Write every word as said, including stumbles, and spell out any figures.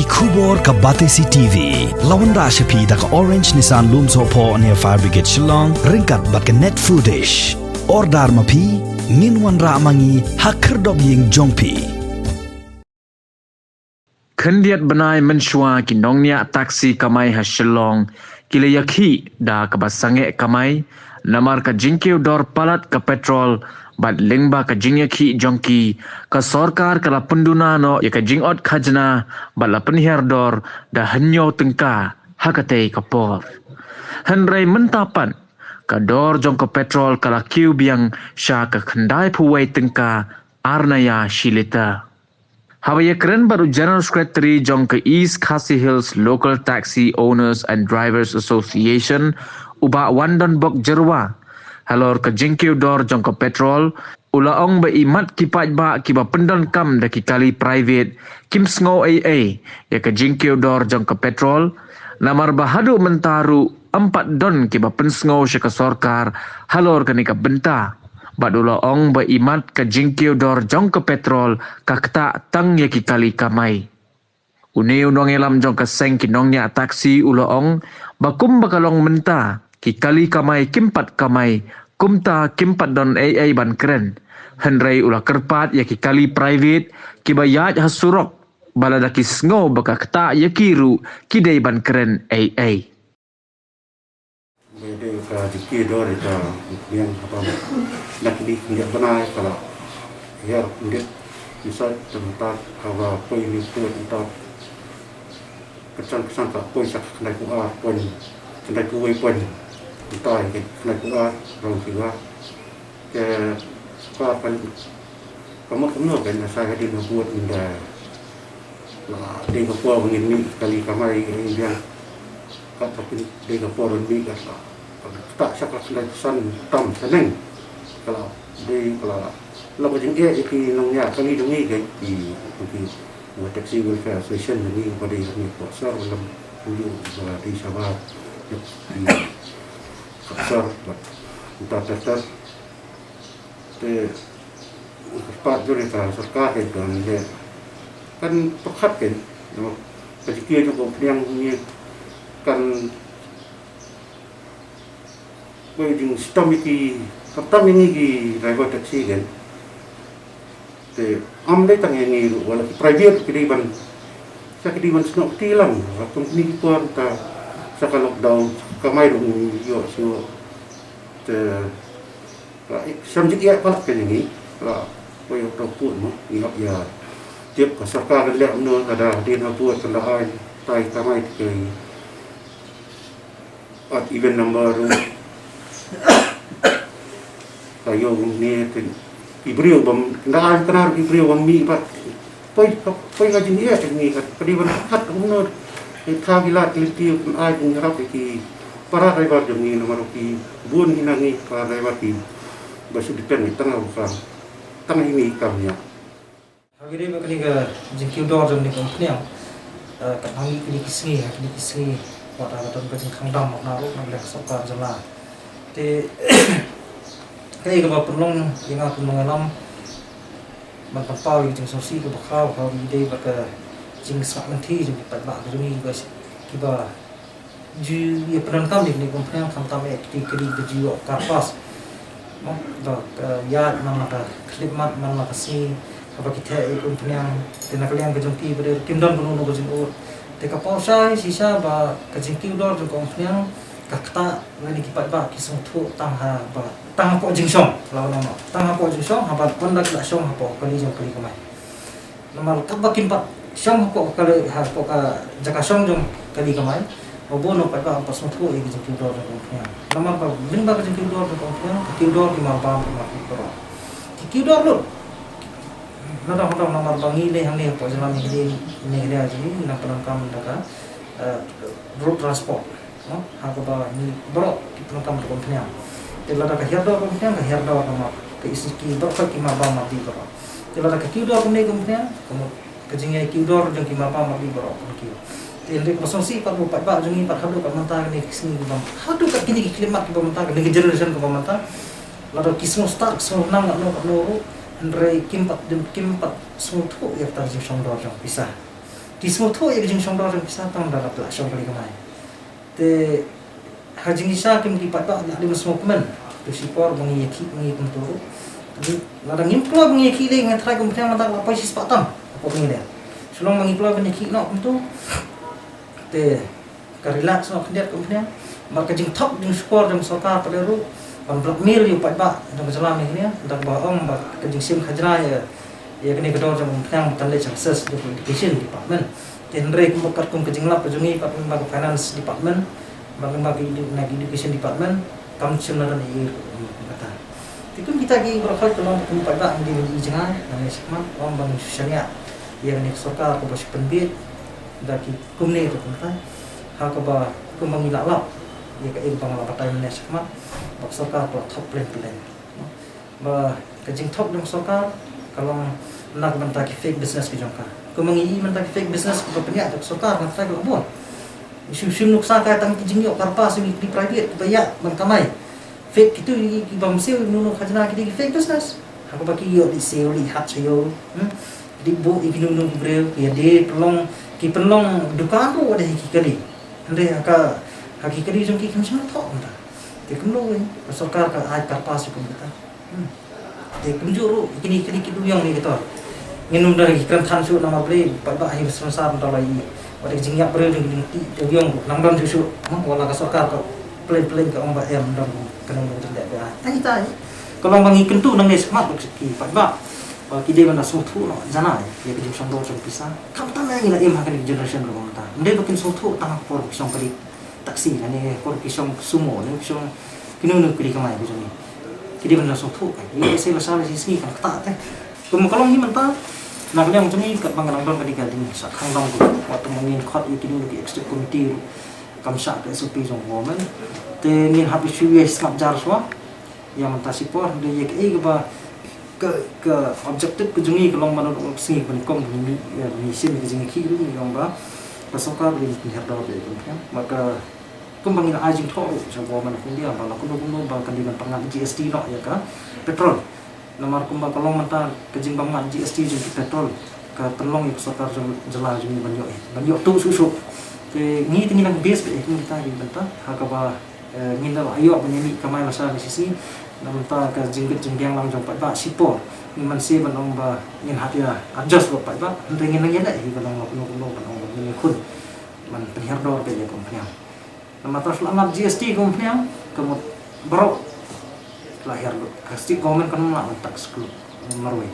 Khubor ka Batesi T V la wanrah sha phi da ka Orange Nissan Lumsohphoh near Fire Brigade Shillong ryngkat bad ka Net Foodish. Order ma phi, ngin wanrah ma ngi ha khyrdop ïing jong phi. Khyndiat bnai mynshuwa ki nongñiah taxi kamai ha Shillong ki la ïakhih da kaba sangeh kamai namar ka jingkiew dor palat ka petrol bad lyngba ka jingïakhih jong ki, ka sorkar ka la pynduna noh ïa ka jingot khajna bad la pynhiar dor da hynñiew tyngka ha katei ka por. Hynrei mynta pat ka dor jong ka petrol ka la kiew biang sha ka khyndai phew wei tyngka ar naya shi liter. Haba ïakren bad u General Secretary jong ka East Khasi Hills Local Taxi Owners and Drivers Association, u Bah Wandonbok Jyrwa, halor ka jingkiew dor jong ka petrol, u la ong ba imat ki paidbah kiba pyndonkam da ki kali private kim sngew ei ei ïa ka jingkiew dor jong ka petrol, namar ba haduh mynta ruh ym pat don kiba pynsngew sha ka sorkar halor kane ka bynta. Bad u la ong ba imat ka jingkiew dor jong ka petrol ka ktah tang ïa ki kali kamai. Une u nongïalam jong ka seng ki nongñiah taxi u la ong ba kumba ka long mynta, ki kali kamai kim pat kamai, kumta kim pat don ei ei ban kren. Hynrei u la kyrpad ïa ki kali private kiba ïaid ha surok ba lada ki sngew ba ka ktah ïa ki ruh ki dei ban kren ei ei. Ba dei ka jingkiew dor ïa ka biang haba na kine ki khyndiat bnai ka la hiar khyndiat. Ngi sa tang ta haba poi ni poi ta ka chang ka chang ka poi sa ka khyndai phew ar poi, khyndai phew wei poi. Ta ka khyndai phew ar rong ki wa. Ke ka pan ka mut kumno ka na sa ka dei na buat nda. La dei ka por ngin mih kali kamai ïa biang. Ka ta kin dei ka por ngin mih ka ta. Ka ta sa ka khyndai san tam sa neng. Ka la dei ka la la ka jingeh ïa ki nongñiah kali jong ngi ka ki ki wa Taxi Welfare Association jong ngi ba dei ka ni ko sar lam ku yu ba dei sa ba ïa ki ka sar ba ta ta ta. Te kyrpad jur ïa ka sorkar ka don de kan pyrkhat kan, namar ka jingkiew jong ka umphniang ngi kan poi jingshitom ïa ki, khamtam ïa ngi ki driver taxi kan. Te ym dei tang ïa ngi ruh, wat la ki private ki dei ban, sa ki dei ban snoh kti lang ha kum kine ki por ta sa ka lockdown, kamai ruh ngi ïoh shuh. Te Ka, eh, shem jingeh palat ka jong ngi. Ka, poi u tau pud mo, ngi hap ïa tip ka sorkar kan leh kumno, ka da hadien habud kan da ai tai kamai te ki odd even number ruh. Ka ïoh kumne te ki briew bym, kan da ai kane ki briew bym mih pat. Poi, poi ka jingeh ka jong ngi ka, ka dei ban khat kumno. Ki thaw ki lad ki lynti ban ai jingïarap ïa ki para driver jong ngi namar ki bun hi na ngi para driver kiba shu depend tang ha u kam, tang ha ine i kam ïa. Ha kine ba kane ka jingkiew dor jong kane ka umphniang, eh, ka nang ïa kine ki sngi, ha kine ki sngi wat la ka don ka jingkhang dam na ruh na ka sorkar jylla. Te kaei kaba pynlong ïa nga kum u nongïalam ban pynpaw ïa ka jingsngewsih kaba khraw ha kaba ïadei bad ka jingsngap lynti jong ki paidbah ka jong ngi kiba, kiba ju ïa pyndonkam ïa kane ka umphniang khamtam eh ki kali ba ju ïoh car pass. Mo, ba ka ïaid man la ka khyllipmat man la ka sngi haba ki theh ïa ka umphniang, te na ka liang ka jong ki ba dei kim don kano kano ka jingud. Te ka paw shai shisha ba ka jingkiew dor jong ka umphniang ka ktah lane ki paidbah ki sngewthuh tang haba, tang hapoh jingshong, la wan ong, tang hapoh jingshong haba ynda ki la shong hapoh kali jong kali kamai. Namar katba kim pat shong hapoh kali, hapoh ka jaka shong jong kali kamai, ba bun u paidbah um pat sngewthuh ïa ka jingkiew dor jong ka umphniang. Namar ba lyngba ka jingkiew dor jong ka umphniang ka kiew dor ki marbam ki marbit baroh. Ki kiew dor lut. Nadong nadong namar ba ngi lei hangne hapoh jylla Meghalaya, Meghalaya jong ngi ngi nang pyndonkam da ka, eh, road transport. Mo, ha kaba ngi baroh ki pyndonkam da ka umphniang. Te lada ka hiar dor ka umphniang, ka hiar dor namar ka isih ki baroh ki marbam marbit baroh. Te lada ka kiew dor kumne ka umphniang, ka mut ka jingïakiew dor jong ki marbam marbit baroh ka kiew. Te hynrei kaba sngewsih pat ba u paidbah jong ngi pat haduh ka mynta kane ka sngi ki bam, haduh ka kine ki khyllipmat kiba mynta, kane ka generation kaba mynta, lada ki sngew stad ki sngew nang katno katno ruh, hynrei kim pat, kim pat sngewthuh ïa kata ka jingshong dor jong pisa. Ki sngewthuh ïa ka jingshong dor jong pisa tang da la pla shong kali kamai. Te ha jingshisha kim ki paidbah la dei ban sngewkmen. Te shipor ba ngi ïa ki ngi kumto. Lada ngim kloi ba ngi ïa ki lei ngi trai kumto ma da la poi shi spah tam. Ko ngi lei. Shlong ba ngi kloi ba ngi ïa ki no kumto. Te ka relax noh khyndiat kum khyndiat. Bad ka jingthok jingshukor jong sorkar pat ruh ban blackmail ïa u paidbah jong ka jylla Meghalaya da kaba ong ba ka jingshim khajna ïa ïa kane ka dor jong kum khyndiat kan leit sha Resource Education Department. Te hynrei kum katkum ka jinglap ka jong ngi pat ba ka Finance Department, ba ka Education Department kam shim na don ïa kata. Te kum kita ki baroh kum paidbah ngi dei ban ïohi jngai nang ïa shikmat ong ban shu shaniah ïa kane ka sorkar kaba shu pynbiej da ki kumne ruh kumta. Ha kaba kumba ngi la lap ïa kaei ba nga la batai mynne shakhmat, ba ka sorkar ka la thok plain plain. Ba ka jingthok jong sorkar ka long na ka bynta ki fake business ki jong ka. Kumba ngi i mynta ki fake business kiba pynïaid jong ka sorkar nga trai ka la bun. Shu shim nuksa ka tang ki jingïoh karpas ki private kiba ïa ban kamai. Fake kitu ki bam siew nunu khajna ki dei ki fake business. Ha kaba ki ïoh di siew di hat siew. Hmm? Di bu i ki nunu ki briew ki dei pynlong ki pynlong dukan ruh dei ki kali. Hynrei ha ka ha ki kali jong ki kim shim thok mynta. Te kumno wi ka sorkar ka ai karpas kum kata. Hmm. Te kumjuh ruh kini kini ki duyong ni kita. Ngin ym da ki kren than shu nama beli pat ba hi semasa mynta lai. Wat ki jingïap briew jong ki duyong nang don shu shu. Hmm, wala ka sorkar ka plain plain ka ong ba em don ka nang don jingdek ba. Tang kita. Ka long ba ngi kyntu nangne shakhmat bad ki paidbah ba ki dei ban da sngewthuh noh janai ïa ka jingsngewdor jong pisa. Khamtam ïa ngi la im ha kane ka generation ruh mynta. Ym dei ba kin sngewthuh tang ha ka por ba ki shong ka dei taxi lane ha ka por ba ki shong sumo lane ki shong kino kino ki dei kamai ka jong ngi. Ki dei ban da sngewthuh ka. Ïa ka sei lashai la shisngi kan ktah te. Kum ka long ngi mynta na ka liang jong ngi katba nga nang don ka dei ka ding sa khang dang ko. Wat tang ngin khot ïa kino kino ki executive committee ruh kam shah ka S O P jong government. Te ngin hap ïa shu ïa sngap jar shuwa. Ïa mynta shipor hynrei ïa kaei kaba ka ka objective ka jong ngi ka long ban ong sngi ban kong ban mih ïa ban shim ka jingïakhih ruh ngi ong ba ka sorkar ba dei ban pynhiar dor ïa ka jingïakhih. Bad ka kumba ngi la ai jingthoh ruh sha government of India ba la kumno kumno ba kan dei ban pyngat G S T noh ïa ka petrol. Namar kumba ka long mynta ka jingbym ngat G S T jong ki petrol ka pynlong ïa ka sorkar jong jylla jong ngi ban ïoh ban ïoh tuh shuh shuh. Te ngi te ngi nang base ba ïa kita ki bynta ha kaba Eh, ngin da ïoh ban ïa mih kamai lashai la shisngi. Na mynta ka jingkit jingbiang lang jong paidbah shipor. Ngin man sih ban ong ba ngin hap ïa adjust bad paidbah. Hynrei ngin nang ïaleh hi ban ong ba kumno kumno ban ong ba ngin ïakhun ban pynhiar dor bad ïa ka umphniang. Na mynta shu la ngat G S T ka umphniang ka mut baroh la hiar lut. Ka state government kan ym lah ban tax khlem marwei.